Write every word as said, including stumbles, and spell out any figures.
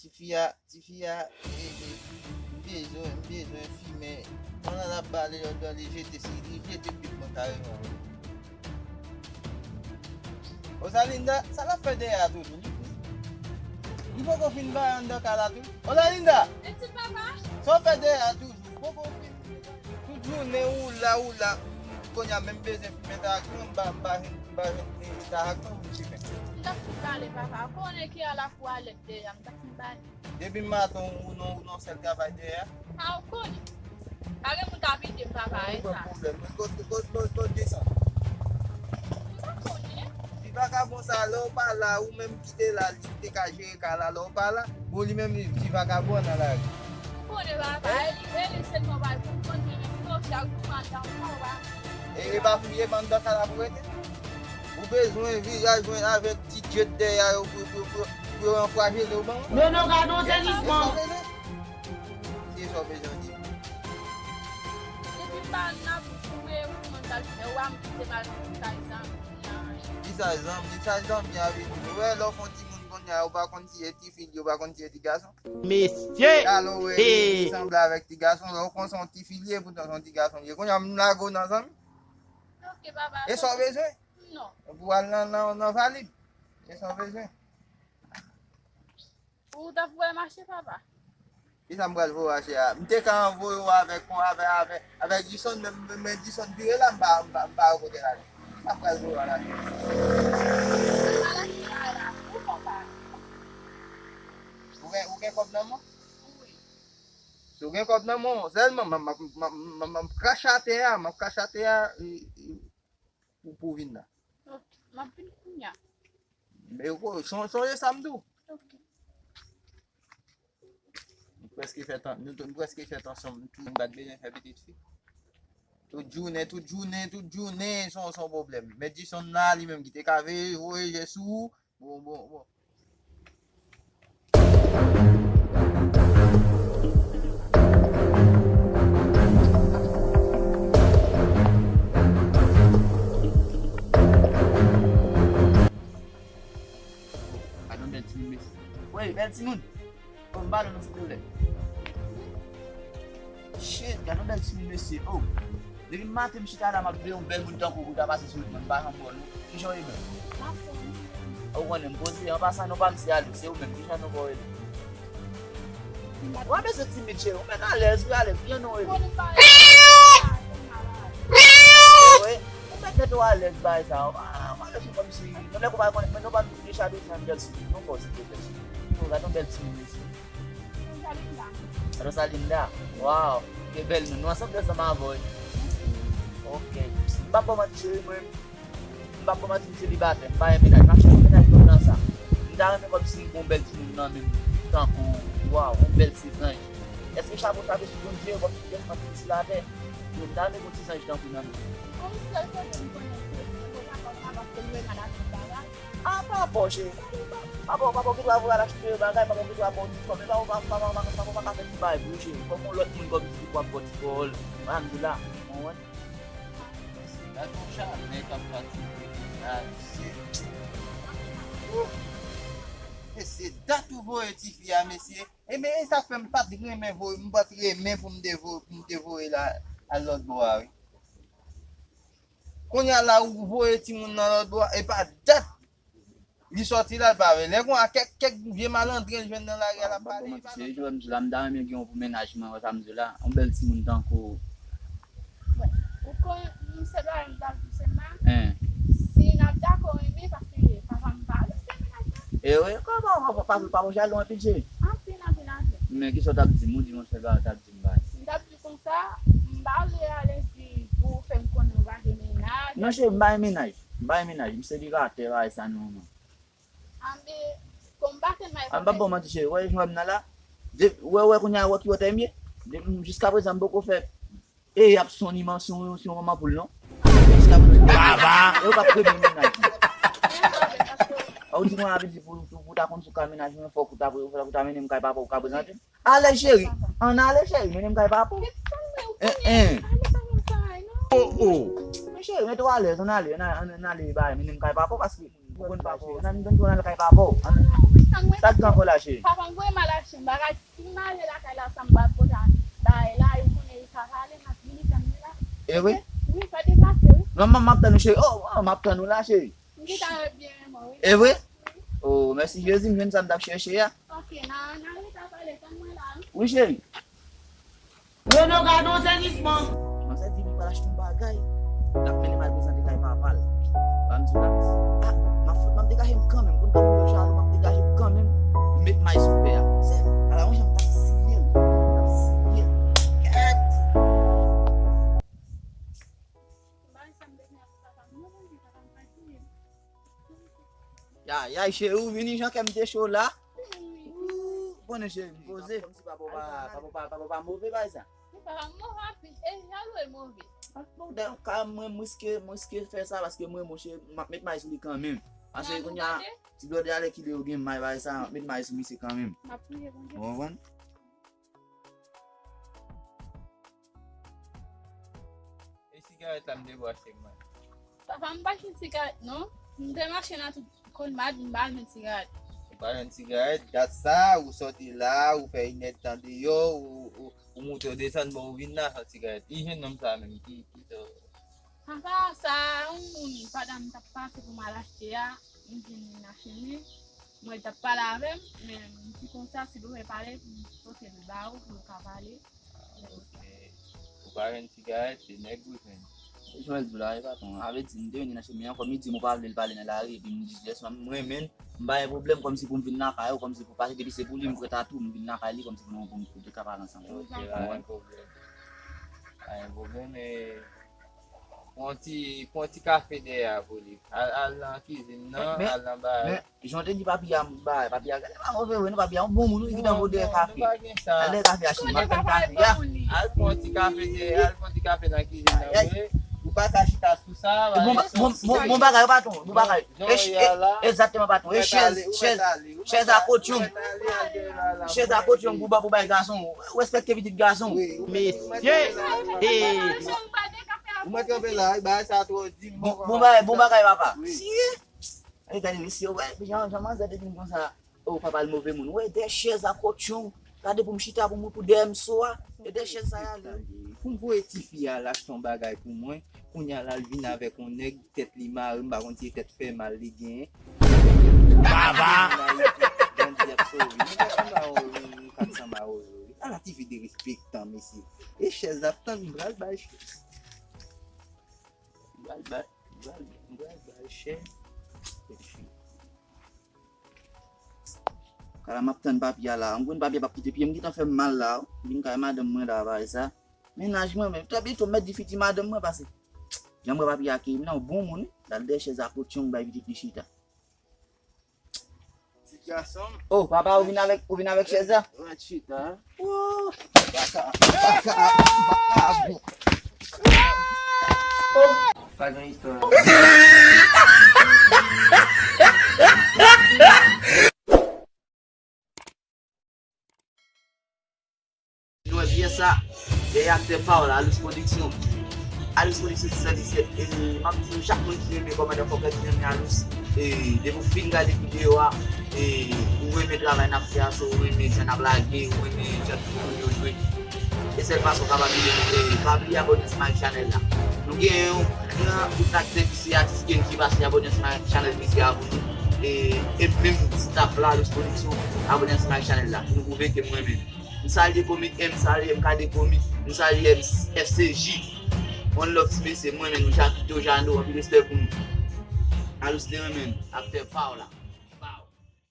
Tifi a, tifi a, e, e, m bezwen, m bezwen fimen. Pandan l ap pale, lòt bò, li jete, si, li jete pik mwen kareman. Ozalinda, sa l ap fè dèyè a toujou? Li, li poko fin bay anndan kay la tou? Ozalinda! Etil papa? Sa w fè dèyè a toujou? Poko fin. Tout jounen ou la, ou la. Kounye a menm bezwen fimen ta ak mwen, m pa, m pa jwenn, m pa jwenn, e, ta ak mwen pou m fimen. M t ap fin pale, papa. Ou konnen ke a la pou alèt dèyè a, m t ap fin pale. Depi maten ou nan, ou nan sèl travay dèyè a. A, ou konnen. Pa gen moun k ap ede m, papa, e sa. Pwoblèm. Kot, kot, kot, kot desann? M pa konnen. Ti vakabon sa, lè w pa la, ou menm ki te la, li te ka jere kay la, lè w pa la. Bon, li menm, li, ti vakabon nan lari. Ou konnen, papa, e li, e li sèlman pral konprann li menm, non, chak jou maten, ou pa. E, e pa fouye anndan kay la pou rete. Ou bezwen vin jwenn avèk ti djèt dèyè yo pou, pou, pou, pou yo anfwajele w ban mwen. Non, non, gade yon sezisman. Se sa w bezwen di. Depi m pa nan bouch ou, e ou mwen pral fè, ou a m kite m al fè sa, sa. Ki sa zanmi, ki sa zanmi a vin di? Ou wè, lè w fè yon timoun kounye a, ou pa konn si e tifi l ye, ou pa konn si e ti gason. Mesye! Alò, ou wè, li sanble avèk ti gason, lè w konn se yon tifi l ye, poutan se yon ti gason l ye. Kounye a, m lage w nan zanmi. Ok, papa. E sa w bezwen? Non. Pou al nan, nan, nan valib. E sa w bezwen? Ou t ap voye m achte, papa? Kisa m pral voye w achte a? M te ka anvoye w avèk, avèk, avèk, avèk Dison, men, men, men Dison vire la, m pa, m pa, m pa wè kote l ale. Kisa m pral voye w al achte? Ou gen, ou gen kòb nan men w? Wi. Si w gen kòb nan men w, sèlman, m, m, m, m, m, m, m ap krache atè a, m ap krache atè a, e, e, pou, pou w vin la. Ok, m ap vin kounye a. Men ou ko-, son-, sonje sa m di w. Ok. Nou prèske fèt an-, nou, nou prèske fèt ansanm, nou tou, nou pa t bezwen fè pitit fi. Tout jounen, tout jounen, tout jounen, se yon, se yon pwoblèm. Men Dison la, li menm ki te ka veye, voye je sou ou, Bon, bon, bon. Gade yon bèl timoun, mesye. Wey, bèl timoun. Bon, m pale w non, silvouplè. Shit, gade yon bèl timoun, mesye. Oh. Depi maten m chita la, m ap veye yon bèl moun tankou ou ta pase sou wout mwen, m pa janm wè w non. Kijan w ye menm? M ap fè w. Ou konnen m poze, an pasan non pa m se Alex, se ou menm, kijan non pa w rele? W ap bezwen timid cheri, ou mèt alèz wi Alex, kijan non w rele? Wi, ou mèt mete w alèz bagay sa, w pa, w pa lèz ou kòmsi, menm lè ou pa konnen, men nou pa nou deja de fè yon bèl sou non pa w silvouplè cheri. Ou gade yon bèl timoun mesye. Rosalinda. Rosalinda? Waw, ke bèl non. Nou ansanm ansanm avè w. Ok. M p ap ba w manti cheri, mwen, m p ap ba w manti, m selibatè, m pa gen mennaj. M ap chèche mennaj nan tan sa. M ta renmen kòmsi m gen yon bèl timoun nan men m, tankou, waw, yon bèl ti zanj. Èske chapo sa te sou Bondye, kòmsi pièsman ki sou latè? Yo, m ta renmen gen yon ti zanj tankou nan men m. Kòmsi sèl kote m konnen se, se Papa, Papa, paske m renmen al achte bagay. Ah, papa w cheri. Papa w, papa w gen dwa voye al achte bagay, papa w gen dwa ba w ti kòb, men papa w pa, papa w pa, papa w pa ka fè ti bagay pou ou cheri. Kòm yon lòt moun kòmsi pou ap ba w ti kòb, pa m di w la, ou konprann? Gade yon chanèl k ap pati la, mesye. Mesye, dat ou voye tifi a, mesye. E men, e sa k fè m pa t renmen voye, m pa t renmen pou m te voye, pou m te voye l a, al lòt bò a, wi. Kounye a la, ou voye timoun nan lòt bò a, e pa dat li sòti la, l pa vle. Lè konsa, kèk, kèk vye malandren l jwenn nan lari a, l ap pale, li pa konn. Se jwè m di la, m ta renmen gen yon pou mennaj mwen, wè sa m di la, yon bèl timoun tankou ou. Bon, ou konn, m se pa m t ap di sèlman. Hein. Si n ap dakò renmen, paske papa m pa vle fè mennaj la. E wi, kòman, pa, pa, pa, pa, pa jalou anpil, cheri. Anpil, anpil, anpil. Men kisa w t ap di m, ou di m yon sèl bagay, w t ap di m bagay. M t ap di konsa, m pa vle alèz di pou w fè m konnen w pa gen mennaj. Non, cheri, m pa gen mennaj. M pa gen mennaj. M selibatè, bagay sa, non, non. Anben, kòm m pa fè m. A, m p ap ba w manti, cheri. Wè jan m nan la? De, wè, wè, kounye a, wè ki wotè m ye? De, m, jiskaprezan, m poko fè. E, y ap son niman, son, son manman poul, non? Jiskaprezan. Baba! E, w p ap renmen mennaj. A, ou di mwen, a vle di pou, pou, pou ta konn si w ka mennaj mwen, fòk ou ta, fòk ou ta mennen m kay papa w ka prezante m. Ale, cheri. Ann ale, cheri. Mennen m kay papa w. En, en. Oh, oh. Men cheri, mete w alèz, ann ale, ann, ann, ann ale, bay, mennen m kay papa w, paske Ou konn papa w. Ann, ann, ann, ann al kay papa w. Ann. Sa k gen ankò la, cheri? Papa m voye m al achte yon bagay. Si m ale lakay la san m pa pote bagay la, yo konnen yo ka pale, m ap vini tann mwen la. E vre? Wi, pa deplase, wi. Non, m, m ap tann ou, cheri. Oh, oh, m ap tann ou la, cheri. M gentan byen renmen w, wi. E vre? Oh, mèsi Jezi, m jwenn sa m t ap chèche a. Ok, n a, n a rete ap pale, tann mwen la, wi. Wi, cheri. Reno, gade yon sezisman. Manzè di li pral achte yon bagay. L ap mennen m al prezante kay papa l. Ban m di w la. Ah, m ap fout, m ap degaje m kanmenm. Konn kòman yo jalou, m ap degaje m kanmenm. M met may sou pè a. Se, ala yon jan m t ap siye l. M t ap siye l. Kèt! Yay, yay, cheri, ou vini jan kè m te cho la. Ou konnen, cheri, m poze. Kòmsi papa w pa, papa w pa, papa w pa move, bay sa. Papa m move anpil, e jalou e move. Ah, bon, dayè, ka mwen, m riske, m riske fè sa paske mwen, monchè, m ap met may sou li kanmenm. Paske kounye a, ti blòdè a lè kilè yo gen may, bay sa, m ap met may sou misye kanmenm. M ap priye Bondye. Ou konprann? E sigarèt la m te bwase mwen. Papa, m pa jwenn sigarèt, non. M te mache nan tout Colmart, m pa jwenn sigarèt. Ou pa jwenn sigarèt? Dat sa, ou sòti la, ou fè inèdtan deyò, ou, ou, ou moute, ou desann, bon, ou vin la san sigarèt. Ki jennonm sa menm? Ki, ki sa? Papa, sa, yon moun, pandan m t ap pase pou m al achte a, m jwenn li nan chemen. Mwen, l t ap pale avè m, men m di konsa, si bezwen pale, m pote l ba ou, pou nou ka pale. Ok. Ou pa jwenn sigarèt, se nèg ou jwenn. Jan l di w la, e patwon, avèti m te jwenn li nan chemen an, kòm li di m ou pa vle l pale nan lari, epi m di jès m renmen l, m pa gen pwoblèm, kòmsi pou m vin lakay ou, kòmsi pou pase, depi se pou li, m prèt a tou, m vin lakay li, kòmsi pou nou, pou nou, pou nou te ka pale ansanm. Ok, pa gen pwoblèm. Pa gen pwoblèm, e Pran ti, pran ti kafe dèyè a pou li. Al, al nan kizin nan, al nan bagay. Men, jan w te di papi a, bagay, papi a, gade pa move vre, non, papi a, yon bon moun, wi, ki tankou dèyè kafe. Al dèyè kafe a, cheri, m ap tann kafe a. Al pran ti kafe dèyè, al pran ti kafe nan kizin nan, vre. Ou pa ka chita sou sa, bon, bon, bon, bon bagay, patwon, bon bagay. Egzakteman, patwon. E chèz, chèz, chèz a kotyonm. Chèz a kotyonm pou ba, pou bay gason. Respekte pitit gason. Mesye! Ou mèt kanpe la, bagay sa twò di m. Bon, bon bagay, bon bagay, papa. Siye! E gade mesye, wè, jan, jan manzè te di m konsa, oh, papa l move moun. Wè, de chèz a kotyonm. Gade pou m chita pou m, pou dèyè m so a. E de chèz sa y ale. Pou m voye tifi a al achte yon bagay pou mwen, kounye a la l vin avèk yon nèg, tèt li mare, m pa konn si se tèt fè mal li genyen. Baba! Bandi ap sove. Nou ka sanm a yon, yon kat sanm a yon. Ala tifi derespektan, mesye. E chèz ap tann, m pral bay chèz. M pral bay, m pral, m pral bay chèz. Kala m ap tann papi a la. M konn papi a p ap kite pye m, gentan fè m mal la. Vin kay madanm mwen la, bagay sa. Mennaj mwen menm. Trè byento m mèt di fiti madanm mwen pase. Jan m wè papi a akyeyi m nan, yon bon moun, wi. L al dèyè chèz a kotyonm bay pitit li chita. Ti gason. Oh, papa, ou vin avèk, ou vin avèk chèz la? Mwen chita. Oh, baka, baka, baka, bon. Oh, pa gen istwa. Nou wè pyès sa, dèyè aktè pa w la, Alous Pwodiksyon. Alous Pwodiksyon sis san disèt. E m ap di nou, chak moun ki renmen kòmandan fòkè ki renmen Alous, e depi w fin gade videyo a, e ou renmen travay n ap fè a, si w renmen jan n ap lage, ou renmen jan tout moun yo jwe, e sèl fason w kapab ede nou, e pa bliye abòne ansanm ak chanèl la. Nou gen yon gran bout aktè ki se atis Kenji pase, abòne ansanm ak chanèl misye a pou nou. E, e menm staff la, Alous Pwodiksyon, abòne ansanm ak chanèl la. Pou nou pwouve ke m renmen nou. M salye Komik M, m salye M K D Komik, m salye F C J, One Love ti mesye, m renmen nou, Jakito, Jano, anpil respè pou nou. Alous te renmen nou, aktè pa w la.